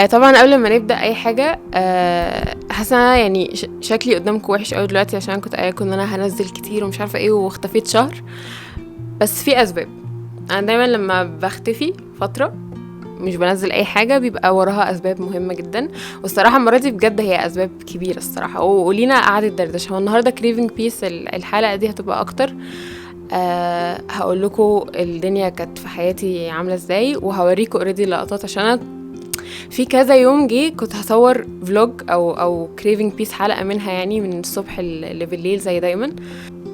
طبعا قبل ما نبدا اي حاجة، حاسه انا يعني شكلي قدامكم وحش قوي دلوقتي، عشان كنت قايله ان انا هنزل كتير ومش عارفه ايه واختفيت شهر، بس في اسباب. انا دايما لما بختفي فترة مش بنزل اي حاجة بيبقى وراها اسباب مهمة جدا، والصراحة المرة دي بجد هي اسباب كبيرة الصراحة، ولينا قعدة دردشة. هو النهارده craving peace، الحلقة دي هتبقى اكتر. هقول لكم الدنيا كانت في حياتي عامله ازاي، وهوريكم already لقطات، عشان انا في كذا يوم جه كنت هصور vlog او craving peace حلقة منها، يعني من الصبح اللي بالليل زي دايما.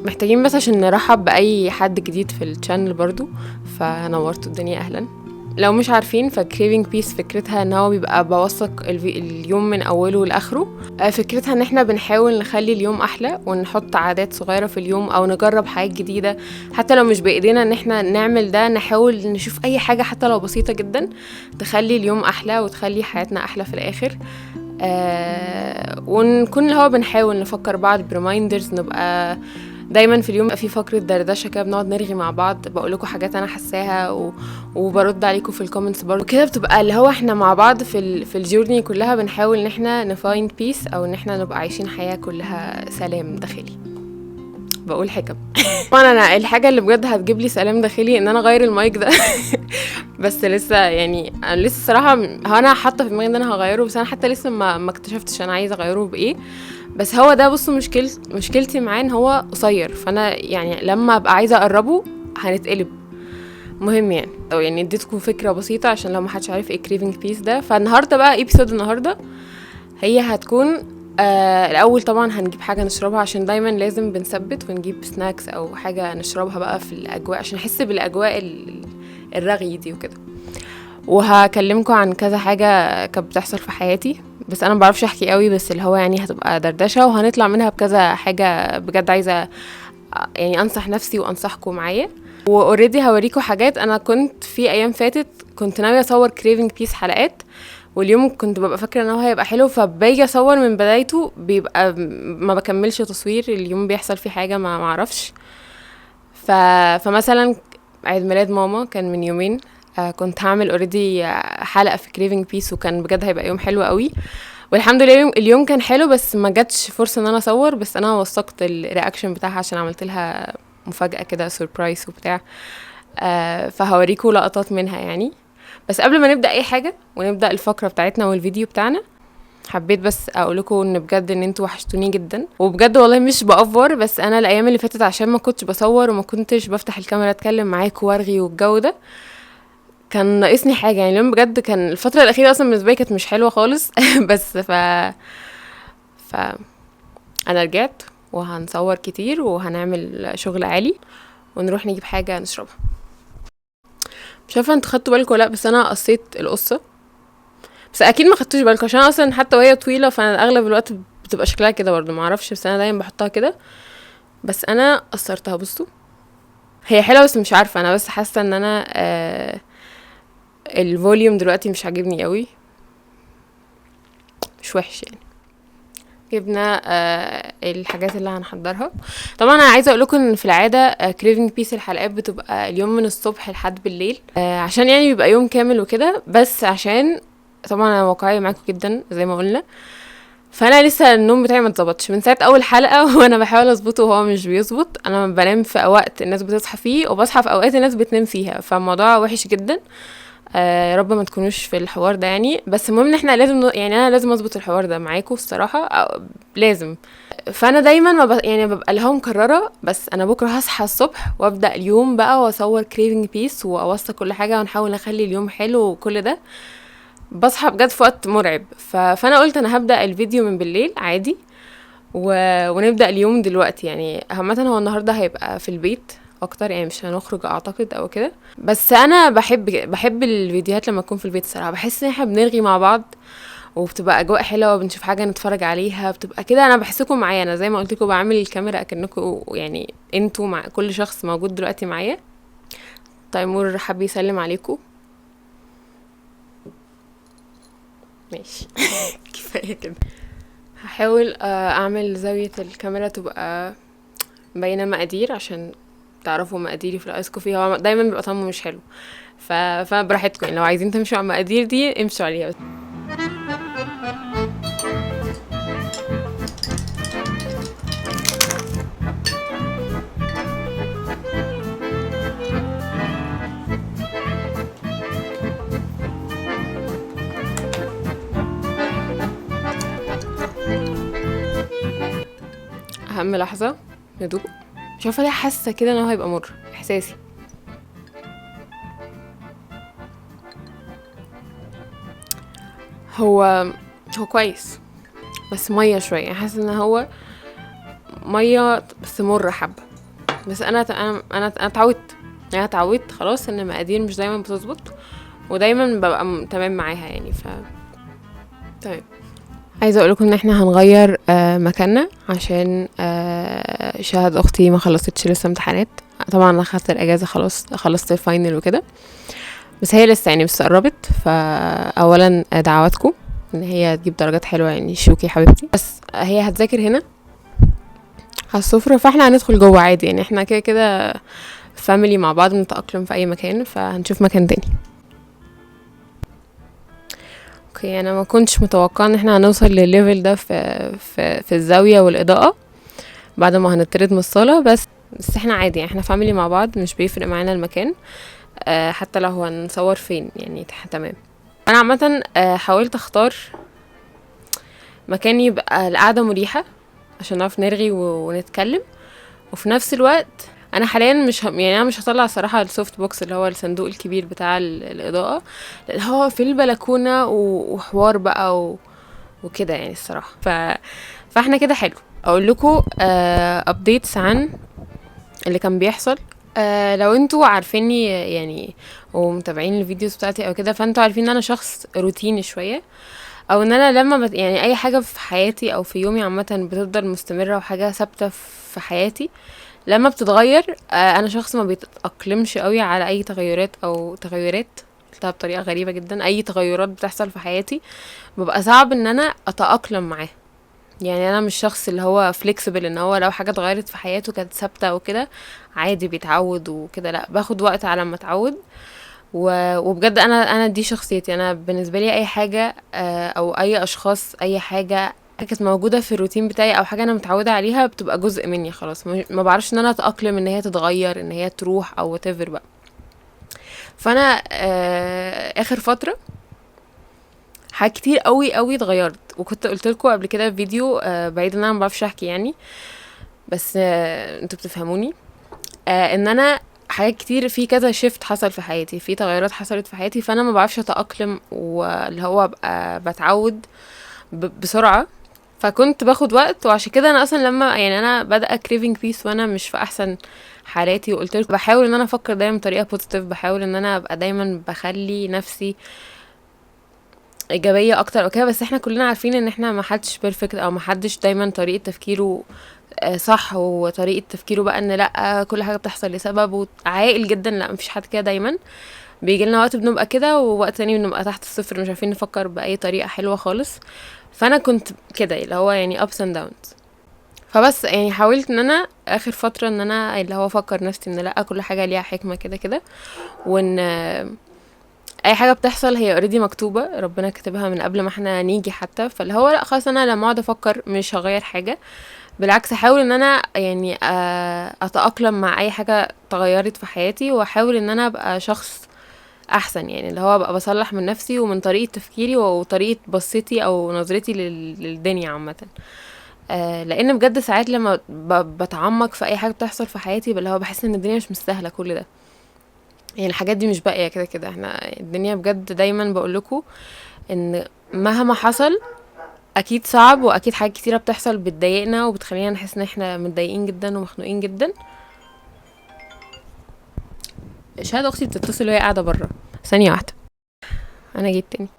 محتاجين بس عشان نرحب باي حد جديد في ال channel برضو، فنورتوا الدنيا اهلا. لو مش عارفين ف craving peace فكرتها ان هو بيبقى بوثق اليوم من اوله لاخره. فكرتها ان احنا بنحاول نخلي اليوم احلى، ونحط عادات صغيرة في اليوم، او نجرب حاجات جديدة حتى لو مش بايدينا ان احنا نعمل ده، نحاول نشوف اي حاجة حتى لو بسيطة جدا تخلي اليوم احلى وتخلي حياتنا احلى في الاخر. ونكون اللي هو بنحاول نفكر بعض ب reminders، نبقى دايما في اليوم في فقره دردشة كده بنقعد نرغي مع بعض، بقول لكم حاجات انا حاساها وبرد عليكم في ال comments برضه كده. بتبقى اللي هو احنا مع بعض في ال journey كلها بنحاول ان احنا ن find peace، او ان احنا نبقى عايشين حياة كلها سلام داخلي. بقول حكم. طبعا انا الحاجة اللي بجد هتجيب لي سلام داخلي ان انا اغير المايك ده. بس لسه يعني انا لسه الصراحة انا حاطه في دماغي ان انا هغيره، بس انا حتى لسه ما اكتشفتش انا عايزه اغيره بايه. بس هو ده بصوا مشكلتي معاه ان هو قصير، فانا يعني لما ابقى عايزه اقربه هنتقلب. مهم يعني، او يعني اديتكم فكرة بسيطة عشان لو ما حدش عارف ايه craving peace ده. فالنهارده بقى episode النهارده هي هتكون الاول طبعا هنجيب حاجة نشربها، عشان دايما لازم بنثبت ونجيب snacks او حاجة نشربها بقى في الاجواء عشان نحس بالاجواء الرغي دي وكده. وهكلمكم عن كذا حاجة كانت بتحصل في حياتي، بس انا ما بعرفش احكي قوي، بس اللي هو يعني هتبقى دردشة وهنطلع منها بكذا حاجة بجد عايزه يعني انصح نفسي وانصحكم معايا. و already هوريكم حاجات انا كنت في ايام فاتت كنت ناوية اصور craving peace حلقات، واليوم كنت ببقى فاكره ان هو هيبقى حلو، فباجي اصور من بدايته بيبقى ما بكملش تصوير، اليوم بيحصل فيه حاجة ما اعرفش. فمثلا عيد ميلاد ماما كان من يومين، كنت هعمل already حلقة في craving peace، وكان بجد هيبقى يوم حلو قوي، والحمد لله اليوم كان حلو، بس ما جاتش فرصة ان انا اصور. بس انا وثقت ال reaction بتاعها عشان عملت لها مفاجاة كده surprise وبتاع، فهوريكم لقطات منها يعني. بس قبل ما نبدا اي حاجة ونبدا الفقرة بتاعتنا والفيديو بتاعنا، حبيت بس اقول لكم ان بجد ان انتوا وحشتوني جدا، وبجد والله مش بأفور، بس انا الايام اللي فاتت عشان ما كنتش بصور وما كنتش بفتح الكاميرا اتكلم معاكم وارغي والجو ده، كان ناقصني حاجة يعني. اليوم بجد كان الفترة الاخيرة اصلا بالنسبة لي كانت مش حلوة خالص. بس ف انا رجعت وهنصور كتير وهنعمل شغل عالي ونروح نجيب حاجة نشربها. مش عارفه انتوا خدتوا بالكم ولا لا، بس انا قصيت القصة، بس اكيد ما خدتوش بالكم عشان اصلا حتى وهي طويلة فانا اغلب الوقت بتبقى شكلها كده برضو، ما اعرفش، بس انا دايما بحطها كده، بس انا قصرتها. بصوا هي حلوة بس مش عارفه، انا بس حاسه ان انا ال volume دلوقتي مش عاجبني قوي، مش وحش يعني. جبنا الحاجات اللي هنحضرها. طبعا انا عايزه اقول لكم ان في العادة craving peace الحلقات بتبقى اليوم من الصبح لحد بالليل، عشان يعني بيبقى يوم كامل وكده، بس عشان طبعا انا واقعية معاكم جدا زي ما قلنا، فانا لسه النوم بتاعي ما اتظبطش من ساعة اول حلقة وانا بحاول اظبطه وهو مش بيظبط. انا بنام في وقت الناس بتصحى فيه، وبصحى في اوقات الناس بتنام فيها، فالموضوع وحش جدا. يا رب ما تكونوش في الحوار ده يعني. بس المهم ان احنا لازم يعني انا لازم اظبط الحوار ده معاكم الصراحة، لازم. فانا دايما ما يعني ببقى اللي هو مكررة، بس انا بكره هصحى الصبح وابدا اليوم بقى واصور craving peace واوثق كل حاجة ونحاول نخلي اليوم حلو وكل ده. بصحى بجد في وقت مرعب. فانا قلت انا هبدا الفيديو من بالليل عادي ونبدا اليوم دلوقتي يعني. عامة هو النهارده هيبقى في البيت اكتر يعني، مش هنخرج اعتقد او كده، بس انا بحب الفيديوهات لما اكون في البيت الصراحة، بحس ان احنا بنرغي مع بعض وبتبقى اجواء حلوة وبنشوف حاجة نتفرج عليها، بتبقى كده انا بحسكم معايا. انا زي ما قلت لكم بعمل الكاميرا اكنكم يعني انتوا مع كل شخص موجود دلوقتي معايا. تيمور حب يسلم عليكم، ماشي. كفاية كده. هحاول اعمل زاوية الكاميرا تبقى باينة مقادير عشان تعرفوا مقاديري في ال ice coffee. هو دايما بيبقى طعمه مش حلو، فبراحتكم يعني، لو عايزين تمشوا على المقادير دي امشوا عليها. اهم لحظة ندوق. مش عارفه ليه حاسه كده ان هو هيبقى مر، احساسي. هو كويس بس مية شوية، يعني حاسه ان هو مية بس مر حبه. بس انا انا انا اتعودت، يعني انا اتعودت خلاص ان المقادير مش دايما بتظبط، ودايما ببقى تمام معاها يعني. ف تمام. عايزه اقول لكم ان احنا هنغير مكاننا عشان شهد اختي ما خلصتش لسه امتحانات. طبعا انا خدت الاجازة خلاص، خلصت ال final وكده، بس هي لسه يعني بس قربت. فاولا دعواتكم ان هي تجيب درجات حلوة يعني، شوكي حبيبتي. بس هي هتذاكر هنا على السفرة، فاحنا هندخل جوه عادي يعني، احنا كده كده family مع بعض بنتأقلم في اي مكان، فهنشوف مكان تاني. okay، انا ما كنتش متوقعه ان احنا هنوصل للل level ده في الزاوية والاضاءة بعد ما هنطرد من الصاله، بس احنا عادي يعني، احنا family مع بعض، مش بيفرق معانا المكان، حتى لو هنصور فين يعني، تمام. انا عامة حاولت اختار مكان يبقى القعدة مريحه عشان نعرف نرغي ونتكلم، وفي نفس الوقت انا حاليا مش يعني انا مش هطلع صراحة ال soft box اللي هو الصندوق الكبير بتاع الاضاءة، لان هو في البلكونه وحوار بقى وكده يعني الصراحة. فاحنا كده حلو. اقول لكم updates عن اللي كان بيحصل. لو انتوا عارفيني يعني ومتابعين ال videos بتاعتي او كده، فانتوا عارفين ان انا شخص روتيني شوية، او ان انا لما يعني اي حاجة في حياتي او في يومي عامة بتفضل مستمرة وحاجه ثابتة في حياتي، لما بتتغير انا شخص ما بيتاقلمش قوي على اي تغيرات او تغيرات، قلتها بطريقة غريبة جدا، اي تغيرات بتحصل في حياتي ببقى صعب ان انا اتاقلم معاها. يعني انا مش شخص اللي هو flexible، ان هو لو حاجة اتغيرت في حياته كانت ثابتة وكده عادي بيتعود وكده، لا باخد وقت على ما اتعود. وبجد انا دي شخصيتي. انا بالنسبة لي اي حاجة او اي اشخاص، اي حاجة كانت موجودة في الروتين بتاعي او حاجة انا متعوده عليها بتبقى جزء مني خلاص، ما بعرفش ان انا اتاقلم ان هي تتغير، ان هي تروح او whatever بقى. فانا اخر فترة حاجات كتير قوي قوي اتغيرت، وكنت قلت لكم قبل كده في فيديو بعيد ان انا ما بعرفش احكي يعني، بس انتوا بتفهموني، ان انا حاجات كتير في كذا shift حصل في حياتي، في تغيرات حصلت في حياتي، فانا ما بعرفش اتاقلم واللي هو ابقى بتعود بسرعة، فكنت باخد وقت. وعشان كده انا اصلا لما يعني انا بادئه Craving Peace وانا مش في احسن حالاتي، وقلت لكم بحاول ان انا افكر دايما بطريقة positive، بحاول ان انا ابقى دايما بخلي نفسي ايجابية اكتر او كده، بس احنا كلنا عارفين ان احنا ما حدش perfect، او ما حدش دايما طريقه تفكيره صح، وطريقه تفكيره بقى ان لا كل حاجة بتحصل لسبب وعاقل جدا، لا مفيش حد كده. دايما بيجي لنا وقت بنبقى كده، ووقت تاني بنبقى تحت الصفر مش عارفين نفكر باي طريقه حلوة خالص. فانا كنت كده اللي هو يعني ups and downs. فبس يعني حاولت ان انا اخر فترة ان انا اللي هو افكر نفسي ان لا كل حاجة ليها حكمه كده كده، وان اي حاجة بتحصل هي already مكتوبة، ربنا كاتبها من قبل ما احنا نيجي حتى. فاللي هو لا خلاص انا لما اقعد افكر مش هغير حاجة، بالعكس احاول ان انا يعني اتاقلم مع اي حاجة تغيرت في حياتي، واحاول ان انا ابقى شخص احسن، يعني اللي هو ابقى بصلح من نفسي ومن طريقه تفكيري وطريقه بصيتي او نظرتي للدنيا عامة. لان بجد ساعات لما بتعمق في اي حاجة بتحصل في حياتي اللي هو بحس ان الدنيا مش مستاهلة كل ده، يعني الحاجات دي مش باقية كده كده. احنا الدنيا بجد دايما بقول لكم ان مهما حصل اكيد صعب، واكيد حاجات كتيرة بتحصل بتضايقنا وبتخلينا نحس ان احنا متضايقين جدا ومخنوقين جدا. شهادة اختي بتتصل وهي قاعدة بره، ثانية واحدة انا جيت تاني.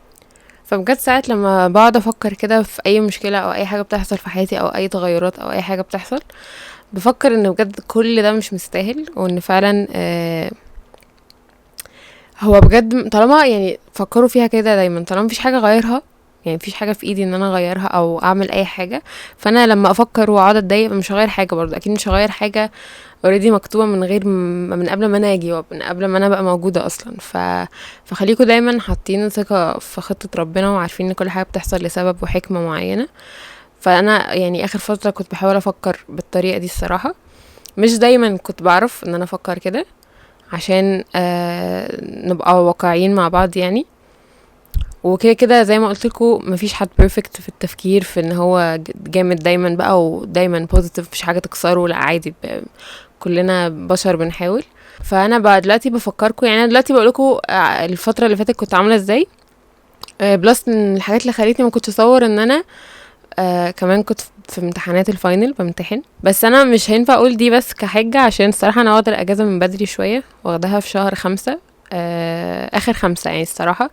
فبجد ساعات لما بقعد افكر كده في اي مشكلة او اي حاجة بتحصل في حياتي او اي تغيرات او اي حاجة بتحصل، بفكر ان بجد كل ده مش مستاهل، وان فعلا هو بجد طالما يعني فكروا فيها كده دايما، طالما مفيش حاجة غيرها، يعني مفيش حاجة في ايدي ان انا اغيرها او اعمل اي حاجة، فانا لما افكر واقعد اتضايق مش هغير حاجة برضه، اكيد مش هغير حاجة already مكتوبة من غير من قبل ما انا اجي ومن قبل ما انا ابقى موجودة اصلا. فخليكوا دايما حاطين ثقة في خطه ربنا، وعارفين ان كل حاجة بتحصل لسبب وحكمه معينة. فانا يعني اخر فترة كنت بحاول افكر بالطريقة دي الصراحة، مش دايما كنت بعرف ان انا افكر كده عشان نبقى واقعيين مع بعض يعني. وكده كده زي ما قلت لكم مفيش حد perfect في التفكير، في ان هو جامد دايما بقى ودايما positive، مفيش حاجة تكسره، لا عادي، كلنا بشر بنحاول. فانا بقى دلوقتي بفكركم، يعني انا دلوقتي بقول لكم الفترة اللي فاتت كنت عامله ازاي، plus ان الحاجات اللي خلتني ما كنتش اصور ان انا كمان كنت في امتحانات ال final بمتحن. بس انا مش هينفع اقول دي بس كحجه، عشان الصراحة انا واخده الاجازة من بدري شوية، واخداها في شهر 5، اخر 5 يعني الصراحة.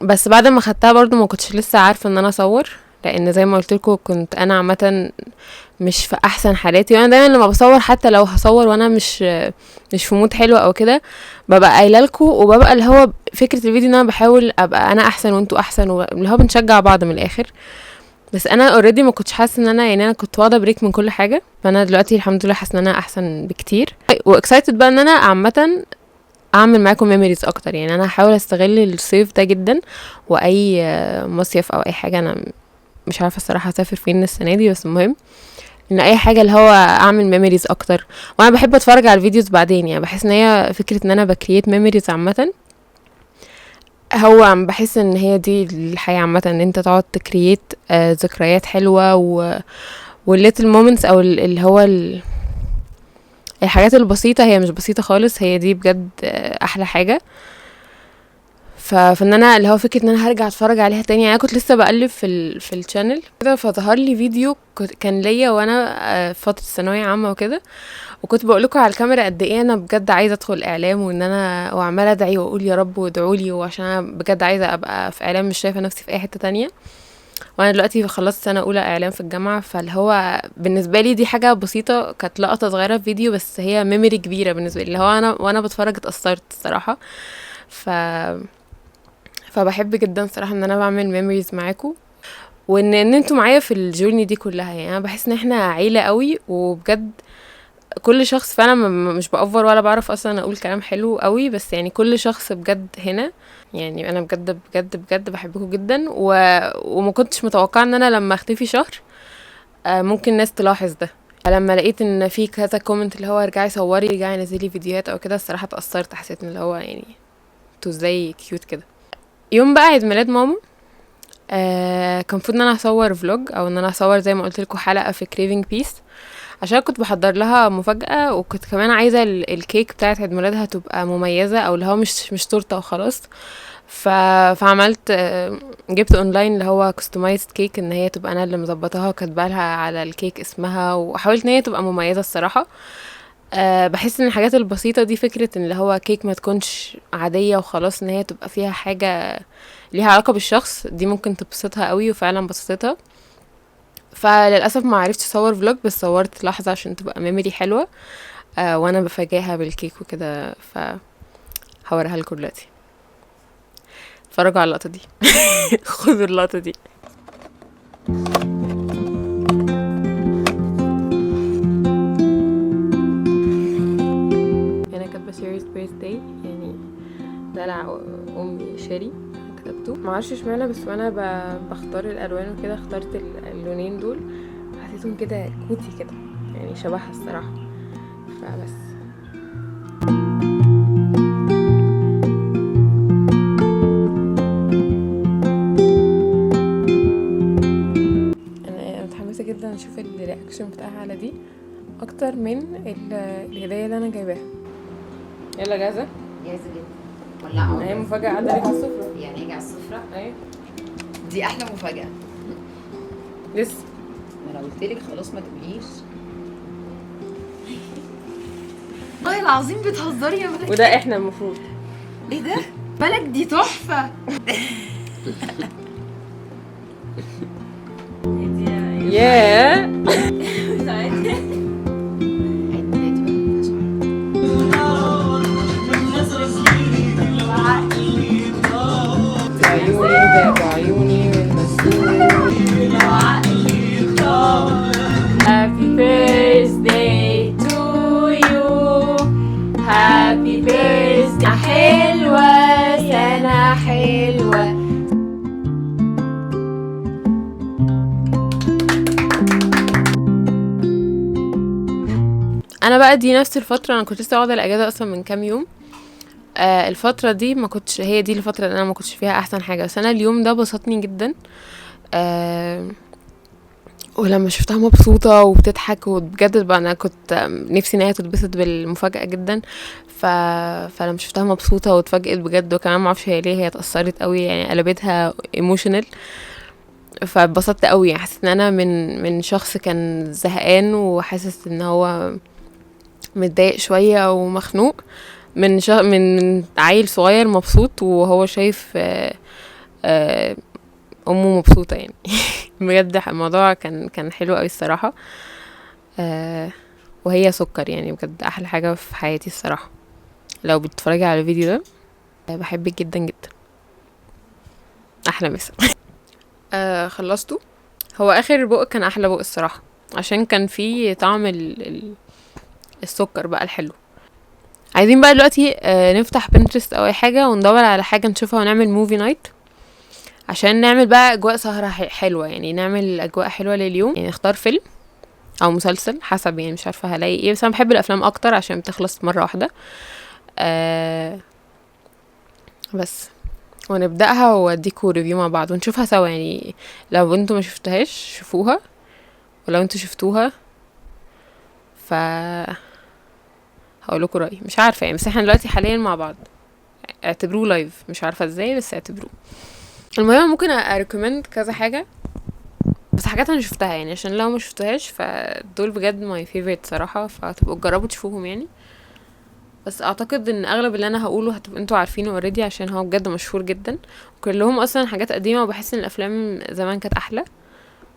بس بعد ما خدتها برضو ما كنتش لسه عارفه ان انا اصور، لان زي ما قلت لكم كنت انا عامة مش في احسن حالاتي. وانا دايما لما بصور حتى لو هصور وانا مش في mood حلو او كده، ببقى قايله لكم، وببقى اللي هو فكرة الفيديو ان انا بحاول ابقى انا احسن وانتوا احسن، واللي هو بنشجع بعض من الاخر. بس انا already ما كنتش حاسه ان انا، يعني انا كنت واخده break من كل حاجة، فانا دلوقتي الحمد لله حاسه ان انا احسن بكتير، و excited بقى ان انا عامة اعمل معاكم memories اكتر. يعني انا هحاول استغل الصيف ده جدا، واي مصيف او اي حاجة، انا مش عارفه الصراحة هسافر فين السنة دي، بس المهم ان اي حاجة اللي هو اعمل memories اكتر. وانا بحب اتفرج على ال videos بعدين، يعني بحس ان هي فكرة ان انا ب create memories عامة، هو بحس ان هي دي الحياة عامة، ان انت تقعد ت create ذكريات حلوة وال little moments، او اللي هو الحاجات البسيطة. هي مش بسيطة خالص، هي دي بجد احلى حاجة. فان انا اللي هو فكرة ان انا هرجع اتفرج عليها تاني. يعني انا كنت لسه بقلب في ال channel كده، فظهر لي فيديو كان ليا وانا في فترة الثانوية عامة وكده، وكنت بقول لكم على الكاميرا قد ايه انا بجد عايزه ادخل اعلام، وان انا وعماله ادعي واقول يا رب وادعوا لي، وعشان انا بجد عايزه ابقى في اعلام، مش شايفه نفسي في اي حتة تانية. وانا دلوقتي خلصت سنة اولى اعلام في الجامعة، فاللي هو بالنسبة لي دي حاجة بسيطة، كانت لقطة صغيرة في فيديو، بس هي memory كبيرة بالنسبة لي، اللي هو انا وانا بتفرج اتاثرت الصراحة. فبحب جدا صراحة ان انا بعمل memories معاكم، وان انتوا معايا في ال journey دي كلها. يعني انا بحس ان احنا عيله قوي، وبجد كل شخص فعلا مش بأفور ولا بعرف اصلا اقول كلام حلو قوي، بس يعني كل شخص بجد هنا، يعني انا بجد بجد بجد بحبكم جدا. وما كنتش متوقعه ان انا لما اختفي شهر ممكن ناس تلاحظ ده. لما لقيت ان في كذا comment اللي هو ارجعي صوري، ارجعي نزلي فيديوهات او كده، الصراحة اتاثرت، حسيت ان اللي هو يعني انتوا ازاي cute كده. يوم بقى عيد ميلاد ماما، كان المفروض ان انا اصور vlog، او ان انا اصور زي ما قلت لكم حلقة في Craving Peace، عشان كنت بحضر لها مفاجاة، وكنت كمان عايزه الكيك بتاعه عيد ميلادها تبقى مميزة، او اللي هو مش تورته وخلاص. فعملت، جبت اونلاين اللي هو customized cake، ان هي تبقى انا اللي مظبطاها وكاتبه لها على الكيك اسمها، وحاولت ان هي تبقى مميزة الصراحة. بحس ان الحاجات البسيطة دي، فكرة ان اللي هو كيك ما تكونش عادية وخلاص، ان هي تبقى فيها حاجة ليها علاقة بالشخص، دي ممكن تبسطها قوي، وفعلا بسطتها. فللاسف ما عرفتش اصور vlog، بس صورت لحظة عشان تبقى memory حلوة، وانا بفاجئها بالكيك وكده، ف هوريها لكم دلوقتي. اتفرجوا على اللقطة دي. خدوا اللقطة دي. انا كاتبه Sherry's birthday، يعني دلع امي شيري كتبته، معرفش اشمعنى، بس وانا بختار الالوان وكده اخترت اللونين دول، حسيتهم كده cutie كده، يعني شبهها الصراحة. فبس انا متحمسة جدا اشوف ال reaction بتاعها على دي اكتر من الهدية اللي انا جايباها. يلا جاهزة؟ جاهزة جدا. ولا هي مفاجاة قاعدة عليك على السفرة. يعني اجي على السفرة؟ ايوه دي احلى مفاجاة. لسه ما انا قلت لك خلاص ما تقوليش. والله العظيم بتهزري يا ملك. وده احنا المفروض. ايه ده؟ ملك دي تحفة. ياه. عيوني والمسؤول. Happy birthday to you. Happy birthday. حلوة سنة حلوة. أنا بقى دي نفس الفترة، أنا كنت لسه واخدة الأجازة أصلا من كام يوم، الفترة دي ما كنتش، هي دي الفترة اللي انا ما كنتش فيها احسن حاجة، بس انا اليوم ده بسطني جدا. ولما شفتها مبسوطة وبتضحك وبجد بقى انا كنت نفسي ان هي تتبسط بالمفاجأة جدا. فلما شفتها مبسوطة واتفاجئت بجد، وكمان ما اعرفش هي ليه هي اتأثرت قوي، يعني قلبتها emotional، فاتبسطت قوي. يعني حسيت ان انا من شخص كان زهقان وحاسس ان هو متضايق شوية ومخنوق، من عيل صغير مبسوط وهو شايف امه مبسوطة يعني. بجد الموضوع كان حلو قوي الصراحة. وهي سكر يعني، بجد احلى حاجة في حياتي الصراحة. لو بتتفرجي على الفيديو ده، بحبك جدا جدا، احلى مسا. خلصته. هو اخر بق كان احلى بق الصراحة، عشان كان فيه طعم السكر بقى الحلو. عايزين بقى دلوقتي نفتح Pinterest او اي حاجة وندور على حاجة نشوفها ونعمل movie night، عشان نعمل بقى اجواء سهرة حلوة، يعني نعمل اجواء حلوة لليوم. يعني نختار فيلم او مسلسل حسب، يعني مش عارفة هلاقي ايه، بس انا بحب الافلام اكتر عشان بتخلص مرة واحدة. بس ونبدأها واديكوا review مع بعض ونشوفها سوا. يعني لو انتوا ما شفتهاش شوفوها، ولو انتوا شفتوها ف هقول لكم رأيي، مش عارفة يعني، بس احنا دلوقتي حاليا مع بعض، اعتبروه live، مش عارفة ازاي بس اعتبروه. المهم ممكن ا recommend كذا حاجة، بس حاجات انا شفتها يعني، عشان لو ما شفتهاش فدول بجد my favorite صراحة، فتبقوا تجربوا تشوفوهم يعني. بس اعتقد ان اغلب اللي انا هقوله هتبقوا انتوا عارفينه already، عشان هو بجد مشهور جدا، كلهم اصلا حاجات قديمة، وبحس ان الافلام زمان كانت احلى،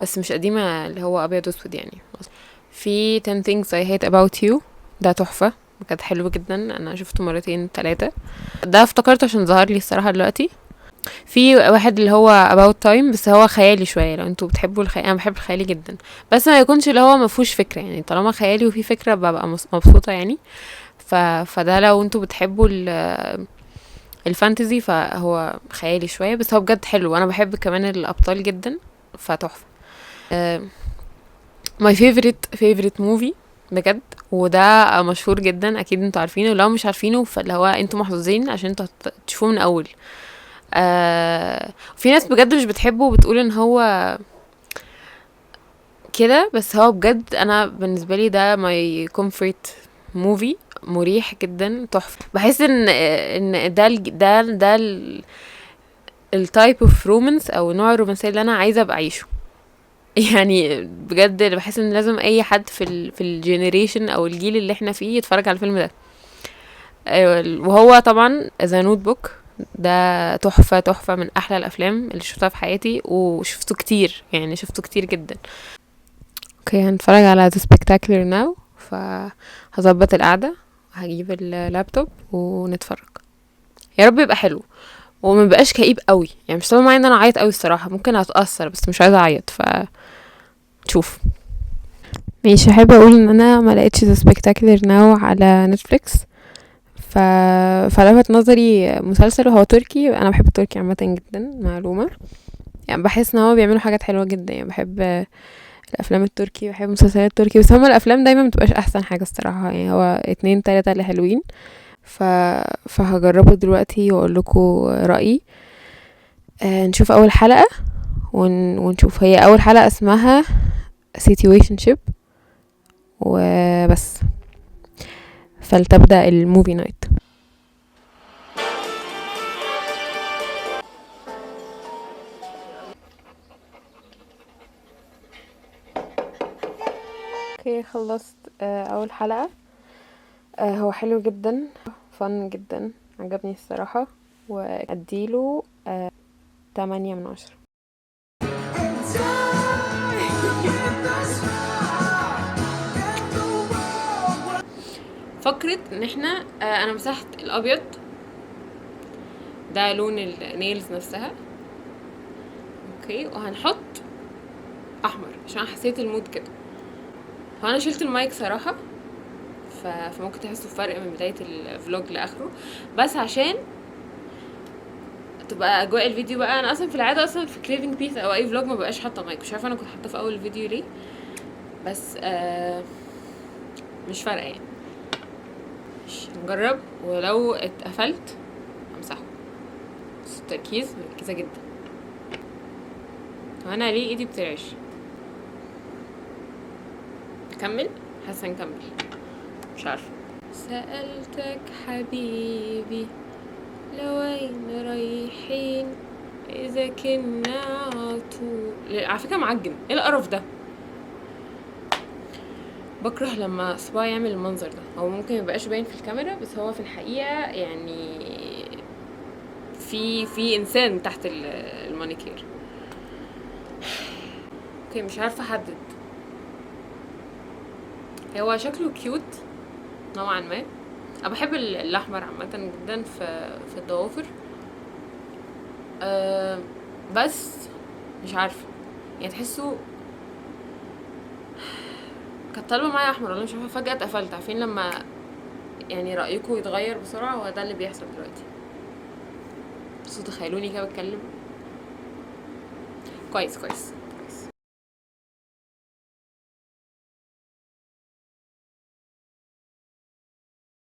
بس مش قديمة اللي هو ابيض واسود يعني. في 10 things I hate about you، ده تحفة بجد، حلو جدا، انا شفته مرتين 3، ده افتكرته عشان ظهر لي الصراحة دلوقتي. في واحد اللي هو about time، بس هو خيالي شوية، لو انتوا بتحبوا الخيال، انا بحب الخيالي جدا، بس ما يكونش اللي هو ما فيهوش فكرة يعني، طالما خيالي وفي فكرة ببقى مبسوطة يعني. فده لو انتوا بتحبوا ال fantasy فهو خيالي شوية، بس هو بجد حلو، وانا بحب كمان الابطال جدا فتحفة. my favorite movie بجد، وده مشهور جدا اكيد انتوا عارفينه، لو مش عارفينه فاللي هو انتوا محظوظين عشان انتوا تشوفوه من اول. في ناس بجد مش بتحبه وبتقول ان هو كده، بس هو بجد انا بالنسبة لي ده my comfort movie، مريح جدا تحفة. بحس ان ده ده ال type of romance او نوع الرومانسية اللي انا عايزه ابقى اعيشه يعني بجد بحس ان لازم اي حد في ال generation او الجيل اللي احنا فيه يتفرج على الفيلم ده. وهو طبعا The Notebook، ده تحفة تحفة، من احلى الافلام اللي شفتها في حياتي، وشفته كتير يعني، شفته كتير جدا. هنتفرج على The Spectacular Now، فهظبط القعدة وهجيب اللابتوب ونتفرج. يا رب يبقى حلو وما بقاش كئيب قوي يعني، مش طالما معايا ان انا اعيط قوي الصراحة، ممكن اتأثر بس مش عايزة اعيط، ف نشوف. ماشي، احب اقول ان انا ما لقيتش The Spectacular Now على Netflix، فلفت نظري مسلسل وهو تركي. انا بحب التركي عامة جدا، معلومة يعني، بحس ان هو بيعملوا حاجات حلوة جدا يعني، بحب الافلام التركي، بحب المسلسلات التركي، بس هما الافلام دايما متبقاش احسن حاجة الصراحة يعني، هو 2 3 اللي حلوين، فهجربه دلوقتي واقول لكم رأيي. نشوف اول حلقة ونشوف. هي اول حلقة اسمها Situationship وبس، فلتبدأ ال movie night. خلصت، اول حلقة. هو حلو جدا، فن جدا، عجبني الصراحة، واديله 8 من 10. فكرة ان احنا، انا مسحت الابيض ده لون ال nails نفسها، وهنحط احمر عشان حسيت ال mood كده. هو انا شلت المايك صراحة، فممكن تحسوا بفرق من بداية ال vlog لاخره، بس عشان تبقى اجواء الفيديو بقى. انا اصلا في العادة اصلا في Craving Peace او اي vlog ما بقاش حاطة مايك، مش عارفة انا كنت حاطاه في اول الفيديو ليه، بس مش فارقة يعني. ماشي، نجرب، ولو اتقفلت همسحه. بس التركيز، مركزة جدا. هو انا ليه ايدي بترعش؟ نكمل؟ حاسه نكمل، مش عارفه. سألتك حبيبي لوين رايحين إذا كنا عطول. على فكرة معجن، ايه القرف ده؟ بكره لما صباعي يعمل المنظر ده. هو ممكن ميبقاش باين في الكاميرا، بس هو في الحقيقة يعني في انسان تحت المانيكير. okay، مش عارفة احدد. هو شكله cute نوعا ما. انا بحب الاحمر عامة جدا في الضوافر. بس مش عارفة، تحسوا كانت طالبة معايا احمر ولا مش عارفة، فجأة اتقفلت. عارفين لما رأيكم يتغير بسرعة؟ هو ده اللي بيحصل دلوقتي. بس تخيلوني كده بتكلم كويس كويس.